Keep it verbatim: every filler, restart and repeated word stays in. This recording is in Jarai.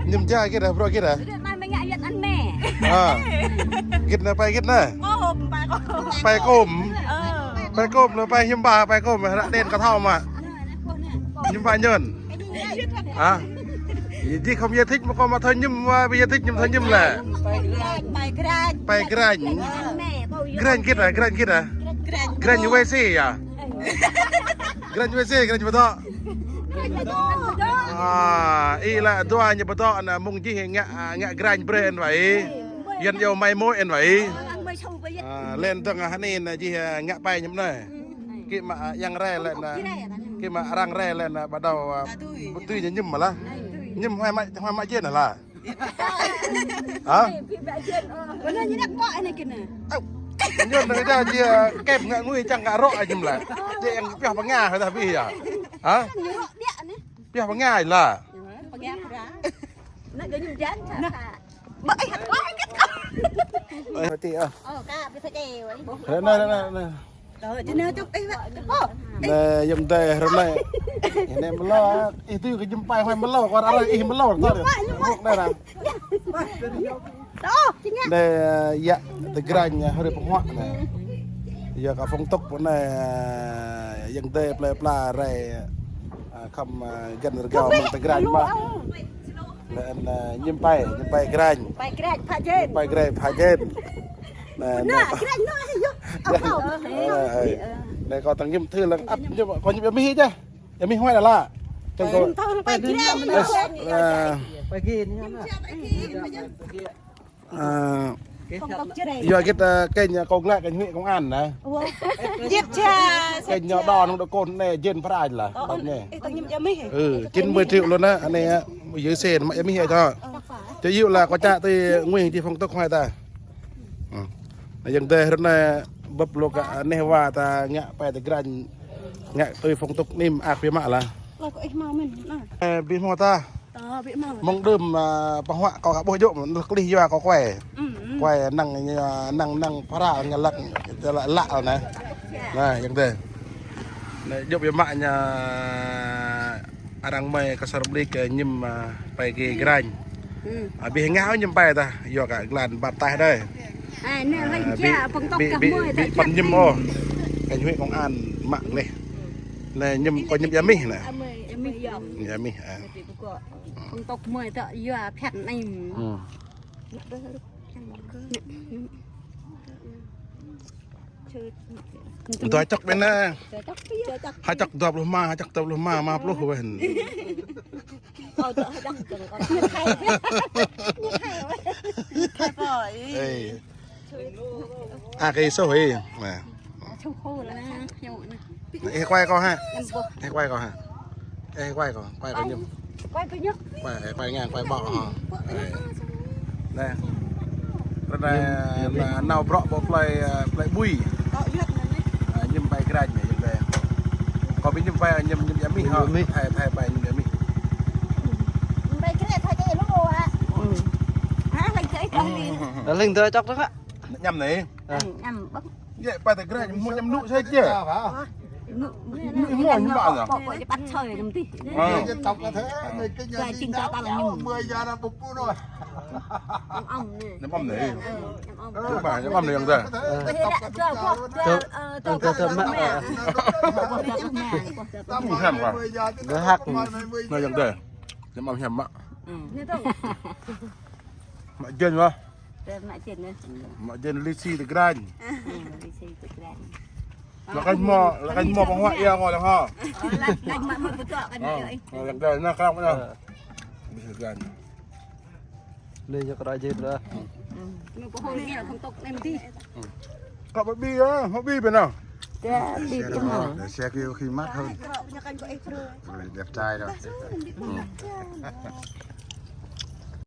Ñum ja git ah, bruă git ah. Sơdang anai mơ̆ ngă yua anŭn mơ̆. Ah. Git anai, pai git anai. Kôm, pai kôm. Pai kôm. Ơ. Pai kôm anai, pai hiư̆m pă, pai kôm, ră đen kơ thâo mă. Ñum pă ñun. Hă? Jih khŏm yơh thĭt mă kơ mă thâo ñum, mă yơh thĭt ñum thâo ñum lĕ. Pai grañ. Pai grañ. Grañ git ah, grañ git ah. Grañ wê sê yơh. Grañ wê sê, grañ pơdŏ. Ah, ih lĕ dua ñu pơdŏ anŭn mơ̆ng jih ngă, ngă grañ brơi anŭn wă ih. Yuan iâu mai môi anŭn wă ih. Ah, lĕ dơ̆ng ah anai anŭn jih ngă pai ñum anai. Kĭ mă, ah, yang rai lĕ anŭn. Kĭ mă arăng rai lĕ anŭn bắt đầu, ah, bơtui ñu ñum mă lah. Ñum huai mă, huai mă jên lah. Hă? Ơ. Ñun anŭn dah jih, ah, kĕp ngă ngui čang ngă rŏ ah ñum lah. Jih yang pioh pơnga dah bih yơh. Hă? Pioh pơnga lah. Ơ, hati ah. Ră anai, ră anai, ră anai. Anai, yơ̆ng dê, ră anai. Anai mơlâo, ih tui kơ ñum pai huai mơlâo, kơ arăng ih mơlâo, tơl. Ră anai ră. Anai, yă, tơ grañ, hơrê pơhuă anai. Yua kơ phung tŭk pơ anai, yơ̆ng dê plơi pla rai, ah, khŏm, ah, găn rơgao mơ̆ng tơ grañ mă. Lĕ anŭn, ah, ñum pai, ñum pai grañ. Pai grañ, pha jên. Pai grañ, pha jên. Anŭn, anŭn. Anai, kâo tơ̆ng ñum thâo lăng ăp ñum, kâo ñum yua mih yơh. Yua mih huai dah lah. Tơ̆ng kâo. Pai grañ. Ah. Pai grañ. Ah, yua git, ah, kênh, ah, kông lĕ kênh huyện công an anai. Kênh ñu đo nong đô kôn anai jên phara lah. Ơ, ơ, ih tơ̆ng ñum yua mih. Ừ, chín mươi triệu luôn á, anai á, yua sê mă yua mih yơh tơ. Ơ. Či yua lah kâo čă tui ngui jih phung tŭk huai ta. Anai yơ̆ng dê ră anai bưp lu kơ anai wa ta ngă pai tơ grañ, ngă tui phung tŭk anai mơak biă mă lah. Lah kơ ih hmâo mơ̆n. Ơ, biă hmâo ta. Mơ̆ng đưm, ah, pơhuă kâo ka ƀuh jŏk, nơh klih yua kâo kuai. Kuai năng, năng, năng phara ngă lăk, lăk, lăk anai. Anai, yơ̆ng dê. Anai, jŏk biă mă ñu arăng mơi kơ sar blik, ah, ñum, ah, pai kơ grañ. Abih ngă ñum pai ta, yua kơ glan bap taih dơi. Anai, ah, ƀing, ƀing, ƀing păn ñum ôh. Kơ huyện công an mă gleh. Anai, ñum, kâo ñum yua mih anai. Yua mih, ah. Phung tŭk mơi tơ yua phat anai. Tui hơčŏk ƀing anai. Hơčŏk dua pluh rơma, hơčŏk dua pluh rơma, rơma pluh ƀing. Ê. Ah, kơ soh ih. Anai. Ih kuai kâo hă? Ih kuai kâo hă? Ih kuai kâo, kuai kâo ñum. Kuai, ih kuai ngang, kuai ƀô̆ hă? Ê. Anai. Ră anai, anai nao bruă pơ plơi, ah, plơi Bui. Ah, ñum pai grañ anai, ñum pai. Kâo ƀu ñum pai, ñum, ñum yua mih hă? Thâo, thâo pai ñum yua mih. Lĕ lĕ tơ čŏk tơ hă? Ñum anai. Ơ. Yơh, pai tơ grañ, mơ̆ ñum nŭ sa čih. Nŭ, nŭ, nŭ, nŭ, nŭ. Ơ. Ñum anai. Ñum anai yơ̆ng dê. Ơ. Tơ, tơ, tơ, mă, ơ. Ñum hiam kơ. Gơhak. Anai yơ̆ng dê. Ñum hiam mă. Mă jên mơ̆. Mă jên anai. Mă jên lisi tơ grañ. Lĕ kơ hmâo, lĕ kơ hmâo pơhuă yua kâo lăng hă. Ơ, lĕ kơ anai krăp anai. Lisi tơ grañ. Anai ñu kơ jên lah. Kâo ƀu ƀĭ ah, ƀu ƀĭ ƀơi anai. Xe kêu khi mát hơn. Ui, đẹp trai rồi.